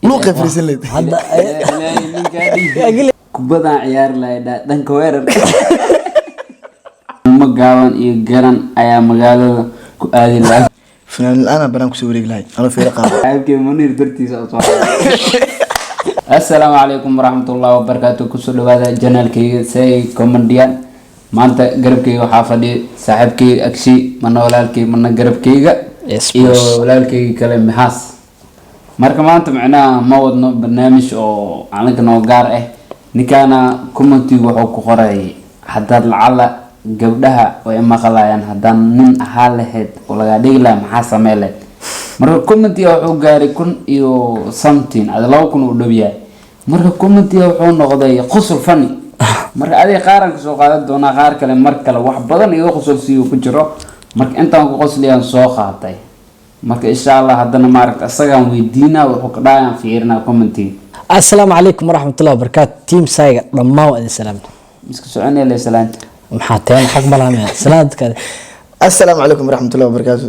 Luuqay fariisan leed. Hadda Ilaahay ninkaa dhihi. Kubadaan ciyaari lahay dhanka weerarka. Uma gaaban iyo garan ayaa magaalada ku aadi lahaa. Fanaan la-aan banaan kusoo wareegi lahay anoo fiiro qaado. Saaxiibkay Muniir dartiisa u soo. Assalaamu calaykum waraxmatullaahi wabarakaatu. Kusoo dhawaada channelkayga Say Comedian. Maanta garabkayga waxaa fadhiya saaxiibkayga Agshi, mana walaalkay, mana garabkayga iyo boss. Walaalkayga kale Maxaas. Marka maanta macnaha ma wadno barnaamij oo calanka noo gaar ah. Ninkaana commentigu wuxuu ku qoray: haddaad lacala gabdhaha way maqlayaan, haddaan nin ahaa lahayd oo lagaa dhigi lahaa, maxaa samey lahayd? Marka commentiga wuxuu gaaray kun iyo something, ada 2000 uu dhow yahay. Marka commentiga wuxuu noqday qosol funny. Marka adiga qaaran kasoo qaadan doonaa, qaar kale mar kale wax badan iga qosol siiyo ku jiro. Marka intaan ku qosliyaan soo qaatay. Marka insha Allah haddana maaragta isagaan weydiinaa, wuxuu ka dhahayaan fiirinaa commentiga. Assalaamu calaykum waraxmatullahi wabarakaatu. Team Sayga dhammaan waa idin salaamna. Iska soconaya le salaanta. Maxaa teen xaq ma laha miya salaadkaada? Assalaamu calaykum waraxmatullahi wabarakaatu.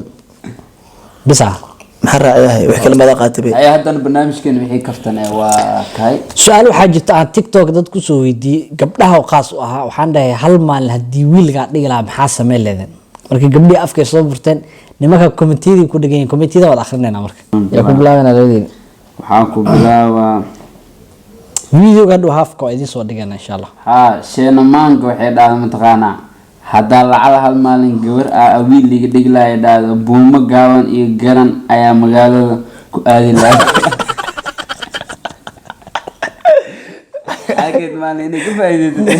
Bisa. Maxaa raaciyahay? Wax kale madaa qaatay be. Ayaa haddana barnaamijkeena wixii kaftan ee waa kahay. Su-aal waxaa jirta aan TikTok dad kusoo weydiiyey, gabdhaha oo qaas u ahaa. Waxaan dhahay: hal maalin haddii wiilgaa dhigi lahaa, maxaa sameyn leedeen? Marka gabdhihii afkay soo furteen, nimanka commentiyadii ku dhegan yihiin. Commentiyada waad akrinayna. Marka yaa ku bilaabana labadiina? Waxaan ku bilaabaa Videoga hadhow haafka waa idiin soo dhigana insha Allah. Haa, sheenamaanka waxay dhahda mataqaanaa: haddaa lacala hal maalin gabar ah wiil liga dhigi lahay, dhahdo, buumo gaaban iyo garan ayaa magaalada ku aadi lahaa. Halkeed maalin inay ka faa'iidaysatay.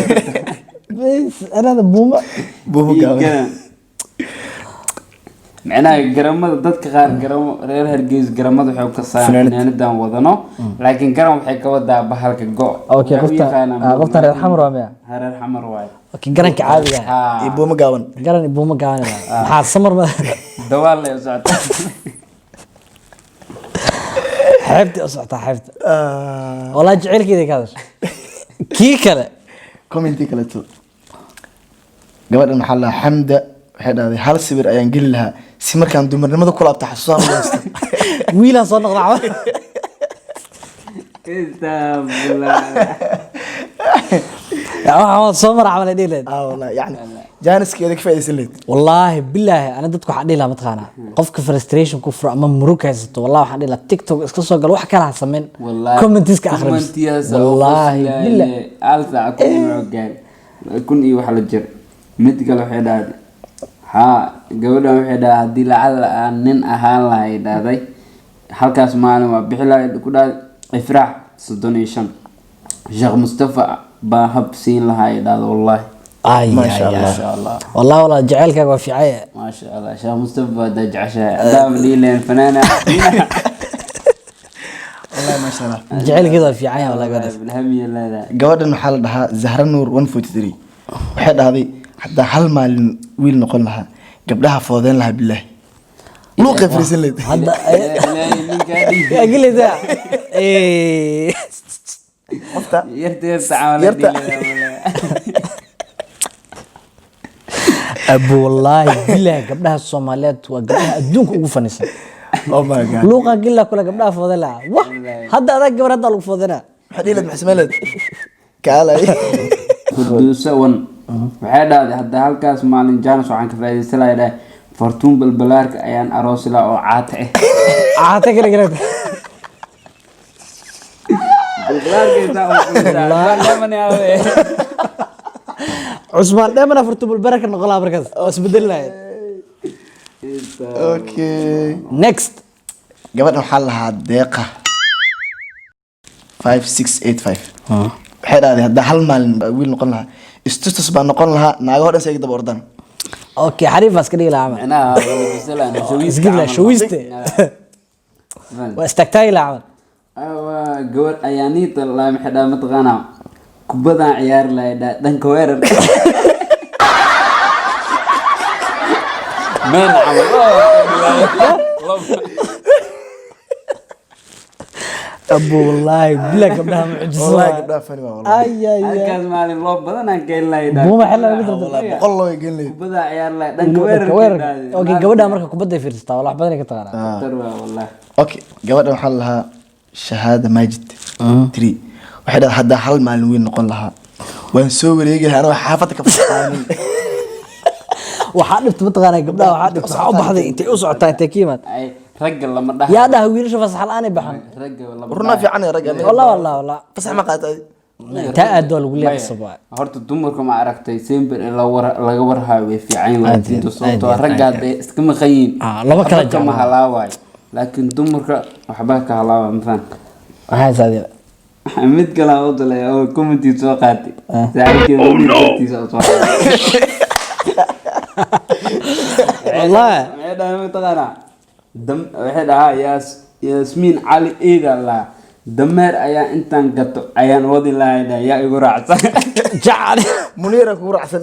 Anada buuma. Buumo iyo gaaban. Garan micnaha garamada dadka qaar, garamo reer Hargeysa garamada waxay u kasaan Funaanad. Funaanadan wadano, laakiin garan waxay ka wadaa bahalka go. Okay, Waxay u yaqaanaan qofta reer Xamar waa miya? Ha, reer Xamar waaye. Okay, garanka caadiga ah. Ha. Iyo buumo gaaban. Garan iyo buuma gaaban maxaa samar ma Dawaal lay u socotaa. Xeebta u socotaa, xeebta. Walaa jaceylkeeda ka hadasho kii kale. Commenti kaleeto, gabadhan waxaa la dhahaa Xamda, waxay dhahday: hal sawir ayaan geli lahaa si markaan dumarnimada ku laabta xasuusaan u haysto. Wiilaan soo noqda camal. Istaafullah. Waxaan waa soo mara camal ay dhihi lahayd. Ah wallahi, yani jaaniskeeda ka faa'iidaysan lahayd. Wallaahi bilaahi, ana dadku waxaan dhihi lahaa, mataqaanaa, qofka frustration ku furo ama murug haysato, wallahi waxaan dhihi lahaa: TikTok iska soo galo, wax kale ha samayn, Wallahi commentiska akhri. Commentiyaas oo Wallaahi qoslaye, bilaahi. Hal saac kun wuxuu gaaray kun iyo wax la jir. Mid kale waxay dhahday, haa, gabadhan waxay dhahday: haddii lacala aan nin ahaan lahay, dhahday, halkaas maalin waa bixi lahay, ku dhahday Ifraax 35, Sheekh Mustafa baa hab siin lahaa, ay dhahday, wallahi. Ay. Maasha Ay. Allah. Maasha Allah. Wallahi walaa jaceylkaaga waa fiicay. Maasha Allah, Sheekh Mustafa haddaa jeceshahay, haddaaba dhihi lahayn fanaana. Wallahi maasha Allah. Jaceylkeeda waa fiican yahay wallahi gabadhaas. Bilhamiya leedahay. Gabadhan waxaa la dhahaa Zahra Nuur 143, waxay dhahday: haddaa hal maalin wiil noqon lahaa, gabdhaha foodeen lahaa, bilaahi luuqay fariisan lahayd. Hadda Ilaahay ninkaa dhihi. Agileysa. Qofta yarta yarta camal. Yarta. Dhihi lahaa. Abu, wallaahi bilaahi, gabdhaha Soomaaliyeed waa gabdhaha adduunka ugu fanisan. Oh my God. Luuqa gila kule, gabdhaha foodela. Wah, hadda adag gabar hadda lagu foodena. Maxaa dhihi lahayd? Maxaa samayn lahayd? Kaalay. Furduusa wan waxay dhahday: hadda halkaas maalin jaanis waxaan ka faa'iidaysan lahaa, dhahay, Fartuun Balbalaarka ayaan aroosi lahaa oo caata ah. Caata kale kale. Balbalaarka intaa u cuntaa. Lemon aawe. Cusmaan Dheemana Fartuun Balbalaarka noqon lahaa markaas oo isbedeli lahayd. Okay. Next. Gabadhan waxaa la lahaa Deeqa 5685, waxay dhahday: haddaa hal maalin wiil noqon lahaa, istustus baan noqon lahaa, naagaho dhan sayga daba ordaan. Okay, xariif baa iska dhigi lahaa camal. Micnaha waa la bisalaan, shawiiska Isgib lahaa, camal. shawiiste. Waa istaagtaagi lahaa camal. Waa gabar ayaaniita laa, maxay dhaha mataqaanaa: kubadaan ciyaari lahay, dhanka weerarka meen camal. Abu, wallaahi bilaa, gabdhaha mucjiso. Wallahi Waaye. Gabdhaha fani waa wallahi. Ay ay ay. Halkaas maalin loo badan aan keeni lahay. Buuma xilla lagu dardo. Wallahi 100 loo gelin lahayd. Kubadaan ciyaari lahay dhanka dhanka weerarka. Weerarka. Okay, gabadha marka kubadda ay fiirsataa, walaa wax badan ay ka taqaanaa. Khatar waa wallahi. Okay, gabadhan waxaa la lahaa Shahaada Maajid 3 waxay dhahday, haddaa hal maalin wiil noqon lahaa, waan soo wareegi lahaa anoo xaafadda ka fasaxaanin. Waxaa dhibta mataqaanaa gabdhaha, waxaa dhibta, waxaa u baxday intay u socotaa, intay ka yimaad. Ay, ragga lama dhaha. Yaa dhaha wiilasha fasax la'aan ay baxaan? Ragga lama Runaa fiican ee ragga. Wallah, wallah, wallah. Fasax ma qaatay? Intaa aad waa lagu leeyahay qasab waay. Horta dumarka ma aragtay, sember in la war laga warhayo way fiican yihiin. Aad waalidiinta iyo aad, sababtoo aad iyo ragga aad. hadday iska maqan yihiin, Ah, lama kala waxba kama jecla. halaawayo, laakiin dumarka waxba ka halaawaya, ma fahamta? Waxaa saadiya. Mid kale aan u dalay oo comment soo qaatay, saaxiibkeeda dartiisa u soo qaatay. Wallahi. Waxay dhahay mataqaanaa, waxay dhahaa Yaasmiin Cali Eeda lahaa, dameer ayaa intaan gato ayaan wadi lahay, dhahay, yaa igu raacsan? Jacal. Muniira kugu raacsan.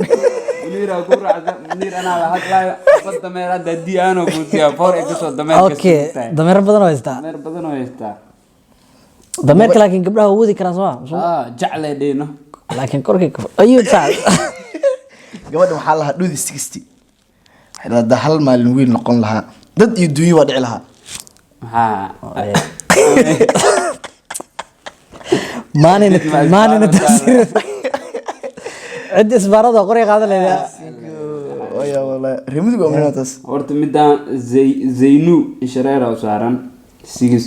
Muniir aa ku raacsan. Muniir anaa la hadlaayo, bad dameer hadda haddii aanoo kuusiyaa foor ay kasoo dameer. Okay, dameero badan oo haystaa. Dameer badan oo haystaa. Dameerka laakiin gabdhaha waa wadi karaan, soo ma? Ah, jaclay dheyno. Laakiin korkay ayuu saac. Gabadha waxaa lahaa Dhudi 60. Waxay dhahdaa, haddaa hal maalin wiil noqon lahaa, dad iyo dunyo waa dhici lahaa. Maxaa? Maalina maalina tafsiir cid isbaarada qoray qaadan leedahay. Waya wallahi, reer waa umnaa taas. Horta midaan Zaynu shareera u saaran sigis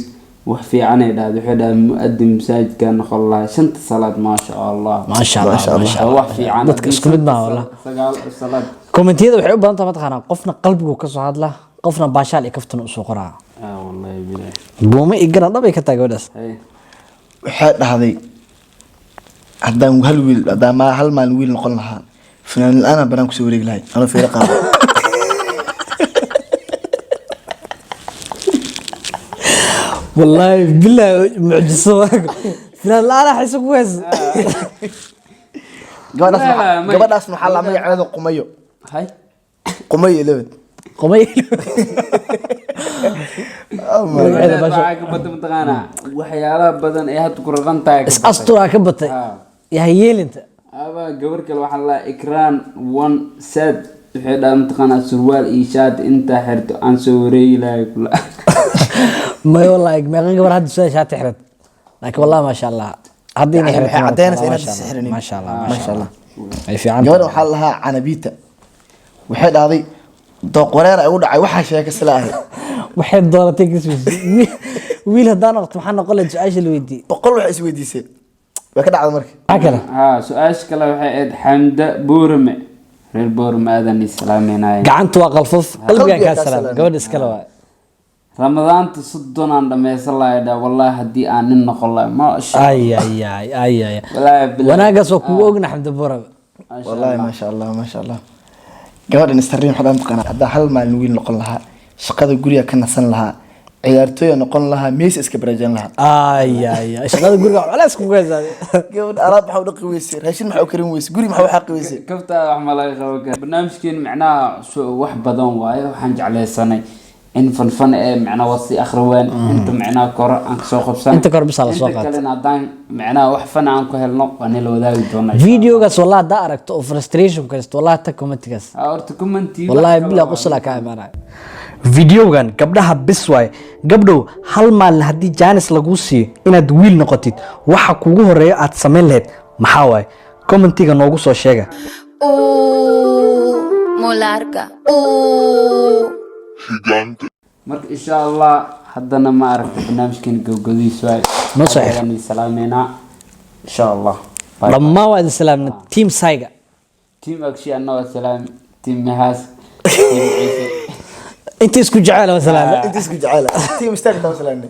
wax fiican ay dhahday. Waxay dhahday, mu'adin masaajidka noqon lahaa shanta salaad, maasha Allah. Maasha Allah. Maasha Allah. Maasha Waa Allah. wax fiican. Dadka isku mid maaha wallah. Sagaal salaad. Commentiyada waxay u badan tahay mataqaanaa, qofna qalbigu ka soo hadla, qofna baashaal iyo kaftan usoo qoraa. Ah, wallahi bilahi. Buume iyo garan dhab ay ka tahay gabadhaas. Hay. Waxay dhahday, haddaan hal wiil, haddaan hal maalin wiil noqon lahaa, fanaan la-aan banaan kusoo wareegi lahay anoo feero qaado. Wallaahi billahi, mucjiso finaan la-aan xiso ku heys. Gabadhaas La, may. Gabadhaas waxaa la magaceeda Qumayo. Hay. Qumayo 11. Qumay. Oh my God. Magaceeda baasha. Waxaa ka batay mataqaanaa waxyaalaha badan ee hadda ku raqan tahay ka Is batay. Asturaa ka batay. Ah. Yahay yeelinta. Aba gabar kale waxaa la Ikraan one sad, waxay dhahaa mataqaanaa, surwaal iyo shaati intaa xirto aan soo wareegi lahay kula. May, wallahi meeqa gabar hadda soo shaati xirat, laakiin wallahi maasha Allah hadda inay Yani xirato. waxay caddaynaysaa inaad maasha is Allah, xiranin. maasha Allah. Maasha Allah. Ay fiican Gabadha tahay. waxaa la lahaa Canabita. Waxay dhahday, dooq wareer ay u dhacay, waxaa sheeka sila ahayd. Waxay dooratay Christmas, wiil haddaan noqoto maxaa noqon lahayd, su-aasha la weydiiyey. 100 waxay isweydiisay, way ka dhacday marka. Maxaa kale? Ha, su-aasha kale waxay ahayd Xamda Buurame, reer Buurame aadan islaameynaya. Gacanta waa qalfof, qalbigaa Qalbigaa kaa kaa salaam. salaam. Gabadha iskale waay. Ramadaanta 30 aan dhameysan lahay dha, wallahi haddii aan nin noqon lahay, maasha. Ay ay ay ay ay. Wallaahi billahi. Wanaagaas waa kugu ogna, Xamda Buurame. Maasha. Wallahi maasha Allah, maasha Allah. Gabadhan istarriin waxaa taqaanaa, haddaa hal maalin wiil noqon lahaa, shaqada guriga ka nasan lahaa, ciyaartooya noqon lahaa, Messi iska barajan lahaa. Ay ay ay, shaqada guriga culays kugu haysaa. Gabadh alaab maxaa u dhaqi weysay, raashin maxaa u karin weysay, guri maxaa u xaqi weysay? Kaftaada wax ma laga qaban kara. Barnaamijkeen macnaha wax badan waaye. Waxaan jeclaysanay in fanfan ee macnaha waa sii akhriween inta macnaha kore aan kasoo qabsan. Inta kore bisa la soo inta qaatay. Kalena haddaan macnaha wax fan aan ku helno, waa nila wadaagi doonaa. Videogaas wallahi haddaa aragto oo frustration ku haysto, wallahi tag commentigaas. Ah, horta commenti. Wallahi bilaa qusulaa kaa imaanaya videogan. Gabdhaha bis waay. Gabdhow, hal maalin haddii jaanis laguu siiyo inaad wiil noqotid, waxa kugu horeeyo aad samayn lahayd maxaa waaye? Commentiga noogu soo sheega. Muy larga. Marka insha Allah haddana ma aragta barnaamijkeen gabgadiis waay. Noo soo xir. Ayaan salaameynaa insha Allah. Bye. Dhammaan waa idin salaamna, team sayga. Team Akshi anna waa salaam, team Mahaas, team Ciise. Inta isku jecel waa salaamna. Inta isku jecela, team istaag taa salaamnay.